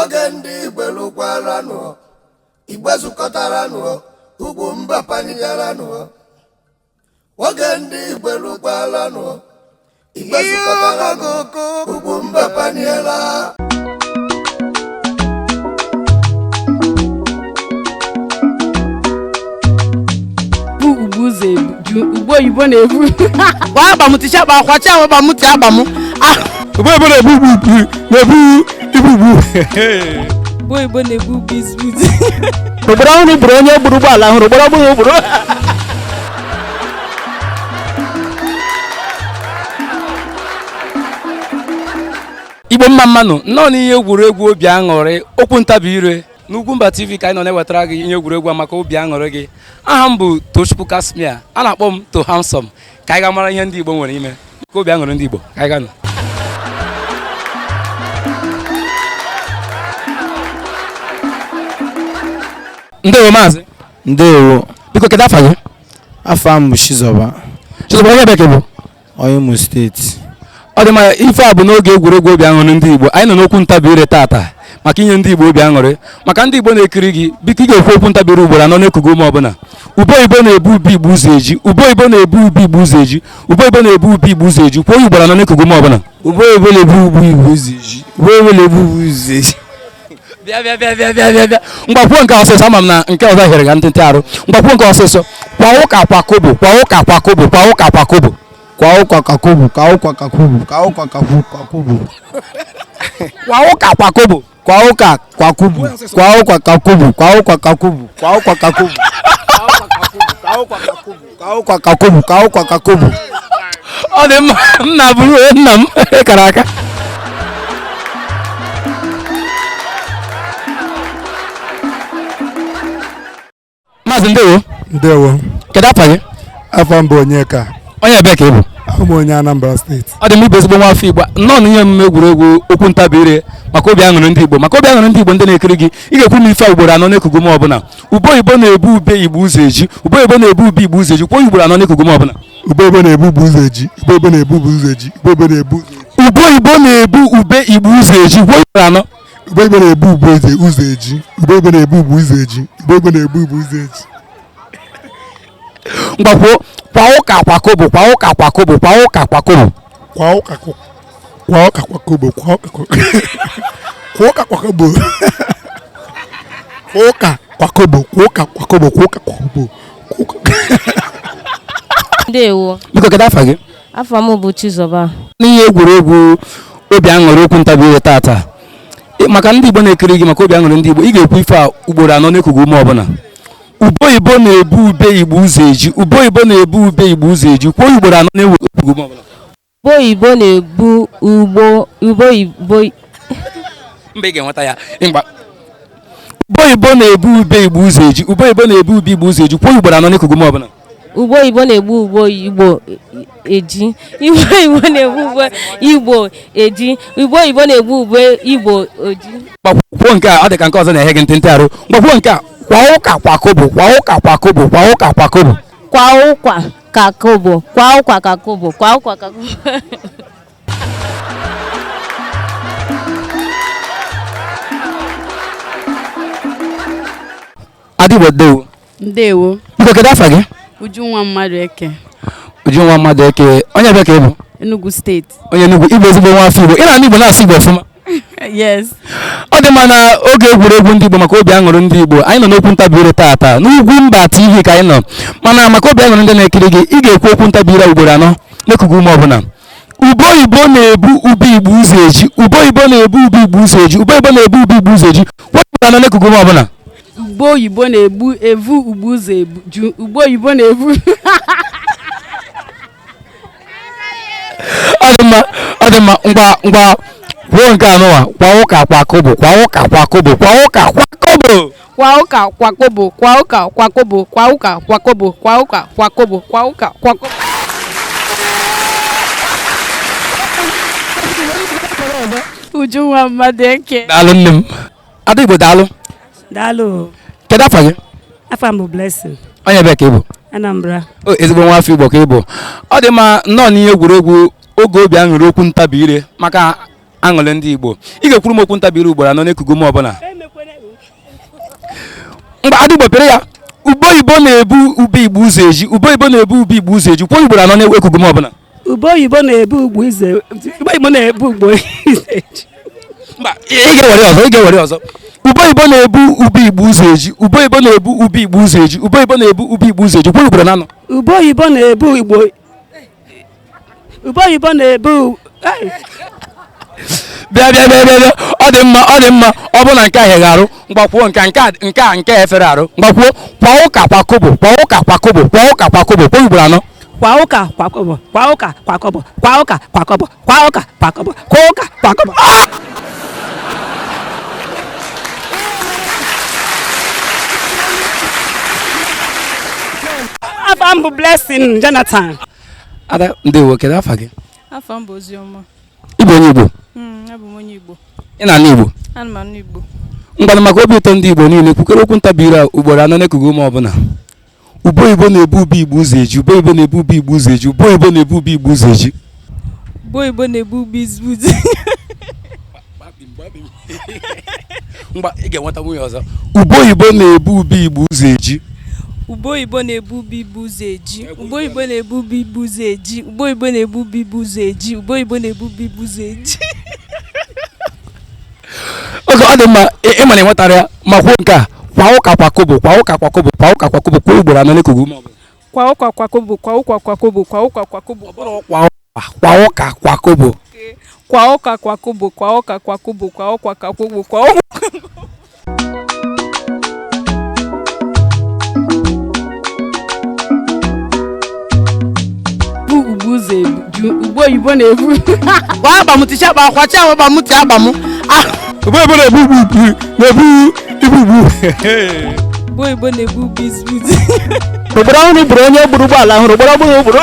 Oge ndị Igbo lụkwaranụ, Igbo zukọtaranụ, ugwu mba panigaranụ. Oge ndị Igbo lụkwaranụ, Igbo zukọtaranụ, ugwu mba paniela. Bu ugbu ụzọ ebu ju ugbo oyibo na-ebu. Gwa agba m ticha akpa akwachi ahụ agba m ti agba m. Ugbo oyibo na-ebu ugbu na-ebu ibu ugbu. Ugbo oyibo na-ebu biscuit. Ogboro ọhụrụ gburu onye gburu ụgbọala hụrụ ogboro ọhụrụ gburu. Igbo mma mma nụ nnọọ n'ihe egwuregwu obi aṅụrị okwu ntabi ire n'Ugwumba TV ka anyị nọ na-ewetara gị ihe egwuregwu a maka obi aṅụrị gị. Aha m bụ Tochukwu Kasmia, a na-akpọ m To Handsome. Ka anyị ga mara ihe ndị Igbo nwere ime ka obi aṅụrị ndị Igbo. Ka anyị ga nụ. Ndewo maazị. Ndewo. Biko kedu afa gị? Afa m bụ Chizoba. Chizoba, onye ebe ka ị bụ? Onye Imo Steeti. Ọ dị mma. Ife a bụ n'oge egwuregwu obi aṅụrị ndị Igbo. Anyị nọ n'okwu ntabi ire tata maka inye ndị Igbo obi aṅụrị. Maka ndị Igbo na-ekiri gị, biko ị ga-ekwu okwu ntabi ire ugboro anọ n'ekugo ume ọbụla. Ube oyibo na-ebu ube igbo ụzọ eji. Ube oyibo na-ebu ube igbo ụzọ eji. Ube oyibo na-ebu ube igbo ụzọ eji. Kwuo ya ugboro anọ n'ekugo ume ọbụla. Ube oyibo na-ebu ube igbo ụzọ eji. Ube oyibo na-ebu ube ụzọ eji. Bịa bịa bịa bịa bịa bịa bịa. Ngwa kwuo nke ọsịsọ, ama m na nke ọzọ hịrị ga ntịntị arụ. Ngwa kwuo nke ọsịsọ. Kwa ụka kwa kobo, kwa ụka kwa kobo, kwa ụka kwa kobo. Kwa ụkwa ka kobo, ka ụkwa ka kobo, ka ụkwa ka kobo. Kwa ụka kwa kobo. Kwa ụka kwa kobo, kwa ụkwa ka kobo, kwa ụkwa ka kobo, kwa ụkwa ka kobo. Ka ụkwa ka kobo, ka ụkwa ka kobo, ka ụkwa ka kobo. Ọ dị mma, nna bụrụ nna m kara aka. Maazị ndewo. Ndewo. Kedu afa gị? Afa m bụ Onyeka. Onye ebee ka ị bụ? Abụ m onye Anambra Steeti. Ọ dị m ịbụ ezigbo nwa afọ Igbo. Nnọọ n'ihe omume egwuregwu okwu ntabi ire maka obi aṅụrị ndị Igbo. Maka obi aṅụrị ndị Igbo ndị na-ekiri gị, ị ga-ekwu m ife a ugboro anọ n'ekugo m ọbụla. Ube oyibo na-ebu ube igbo ụzọ eji. Ube oyibo na-ebu ube igbo ụzọ eji. Kwuo ya ugboro anọ n'ekugo m ọbụla. Ube oyibo na-ebu ube ụzọ eji. Ube oyibo na-ebu ube ụzọ eji. Ube oyibo na-ebu ụzọ eji. Ube oyibo na-ebu ube igbo ụzọ eji. Kwuo ya ugboro anọ. Ube oyibo na-ebu ube ụzọ eji. Ube oyibo na-ebu ube ụzọ eji. Ube oyibo na-ebu ube ụzọ eji. Ngwa kwuo kwa ụka kwa kobo, kwa ụka kwa kobo, kwa ụka kwa kobo. Kwa ụka kwa ụka kwa kobo, kwa ụka kwa kwa ụka kwa kobo. Kwa ụka kwa kobo, kwa ụka kwa kobo, kwa ụka kwa kobo. Kwa ụka. Ndewo. Biko kedu afa gị? Afa m bụ Chizoba. N'ihe egwuregwu obi aṅụrị okwu ntabi ire tata maka ndị Igbo na-ekiri gị, maka obi aṅụrị ndị Igbo, ị ga-ekwu ife a ugboro anọ n'ekugo ume ọbụla. Ube oyibo na-ebu ube igbo ụzọ eji. Ube oyibo na-ebu ube igbo ụzọ eji. Kwuo ya ugboro anọ n'ekugo ume ọbụla. Ugbo oyibo na-ebu ugbo ugbo oyibo. Mba, ị ga-enweta ya. Mgba. Ube oyibo na-ebu ube igbo ụzọ eji. Ube oyibo na-ebu ube igbo ụzọ eji. Kwuo ya ugboro anọ n'ekugo ume ọbụla. Ugbo oyibo na-egbu ugbo igbo eji. Ugbo oyibo na-egbu ugbo igbo eji. Ugbo oyibo na-egbu ugbo igbo oji. Gbakwuo nke a, ọ dị ka nke ọzọ na-eghe gị ntịntị arụ. Gbakwuo nke a, kwa ụka kwa kobo, kwa ụka kwa kobo, kwa ụka kwa kobo. Kwa ụkwa ka kobo, kwa ụkwa ka kobo, kwa ụkwa ka kobo. Adigbo ndewo. Ndewo. Biko kedu afa gị? Ujunwa mmadụ eke. Ujunwa mmadụ eke, onye ebe ka ị bụ? Enugu Steeti. Onye Enugu, ịbụ ezigbo nwa afọ Igbo. Ị na-anụ Igbo na-asụ Igbo ọfụma. Yes. Ọ dị mma. Na oge egwuregwu ndị Igbo maka obi aṅụrị ndị Igbo, anyị nọ n'okwu ntabi ire tata n'Ugwumba TV ka anyị nọ. Mana maka obi aṅụrị ndị na-ekiri gị, ị ga-ekwu okwu ntabi ire ugboro anọ n'ekugo ume ọbụla. Ube oyibo na-ebu ube igbo ụzọ eji. Ube oyibo na-ebu ube igbo ụzọ eji. Ube oyibo na-ebu ube igbo ụzọ eji. Kwuo ugboro anọ n'ekugo ume ọbụla. Ugbo oyibo na-egbu evu ugbo ụzọ eju. Ugbo oyibo na-ebu. Ọ dị mma, ọ dị mma. Ngwa ngwa, kwuo nke anụwa. Kwa ụka kwa kobo, kwa ụka kwa kobo, kwa ụka kwa kobo. Kwa ụka kwa kobo, kwa ụka kwa kobo, kwa ụka kwa kobo, kwa ụka kwa kobo, kwa ụka kwa kobo. Ujunwa mmadụ eke. Daalụ nne m. Ada Igbo, daalụ. Daalụ. Kedu afa gị? Afa m bụ Blessing. Onye ebe ka ị bụ? Anambra. O ezigbo nwa afọ Igbo ka ị bụ. Ọ dị mma. Nnọọ n'ihe egwuregwu oge obi aṅụrị okwu ntabi ire maka Aṅụrị ndị Igbo. Ị ga-ekwuru m okwu ntabi ire ugboro anọ n'ekugu m ọbụla. Mgbe Ada Igbo pịrị ya, ube oyibo na-ebu ube Igbo ụzọ eji, ube oyibo na-ebu ube Igbo ụzọ eji, kwuo ugboro anọ n'ekugu m ọbụla. Ube oyibo na-ebu ugbo ize, ube oyibo na-ebu ugbo ize eji. Mba, ị ga-ewere ọzọ, ị ga-ewere ọzọ. Ube oyibo na-ebu ube Igbo ụzọ eji, ube oyibo na-ebu ube Igbo ụzọ eji, ube oyibo na-ebu ube Igbo ụzọ eji, kwuo ugboro anọ. Ube oyibo na-ebu igbo, ube oyibo na-ebu. Ei! Bịa bịa bịa bịa bịa, ọ dị mma, ọ dị mma. Ọ bụ na nke a hịaghị arụ, mgbakwuo nke a, nke a, nke a, nke a efere arụ. Mgbakwuo kwa ụka kwa kobo, kwa ụka kwa kobo, kwa ụka kwa kobo, kwuo ugboro anọ. Kwa ụka kwa kobo, kwa ụka kwa kobo, kwa ụka kwa kobo, kwa ụka kwa kobo, kwa ụka kwa kobo. Afa m bụ Blessing Jonathan. Ada, ndewo, kedu afa gị? Afa m bụ Oziọma. Ị bụ onye Igbo? Abụ m onye Igbo. Ị na-anụ Igbo? Ana m anụ Igbo. Ngwanụ, maka obi ụtọ ndị Igbo niile, kwukere okwu ntabi ire a ugboro anọ n'ekugu ume ọbụla. Ube oyibo na-ebu ube Igbo ụzọ eji, ube oyibo na-ebu ube Igbo ụzọ eji, ube oyibo na-ebu ube Igbo ụzọ eji. Ube oyibo na-ebu ube izbuzi. Mgba, ị ga-enweta nwunye ọzọ. Ube oyibo na-ebu ube Igbo ụzọ eji. Ube oyibo na-ebu ube Igbo ụzọ eji. Ube oyibo na-ebu ube Igbo ụzọ eji. Ube oyibo na-ebu ube Igbo ụzọ eji. Ube oyibo na-ebu ube Igbo ụzọ eji. Oge ọ dị mma, ị ma na ị nwetara ya, ma kwuo nke a, kwa ụka kwa kobo, kwa ụka kwa kobo, kwa ụka kwa kobo, kwuo ugboro anọ n'ekugu ume ọbụla. Kwa ụka kwa kobo, kwa ụka kwa kobo, kwa ụka kwa kobo. Kwa ụka, kwa ụka kwa kobo. Kwa ụka kwa kobo, kwa ụka kwa kobo, kwa ụka kwa kobo, kwa ụka. Bu ugbo ụzọ ebu, ugbo oyibo na-ebu. Kwa agba m ticha akpa kwacha agba m ti agba m. Ube oyibo na-ebu ugbu na-ebu ibu ugbu. Ube oyibo na-ebu ube izbuzi. Ugboro ọhụrụ gburu onye gburu ụgbọala hụrụ ugboro ọgbụrụ ugboro.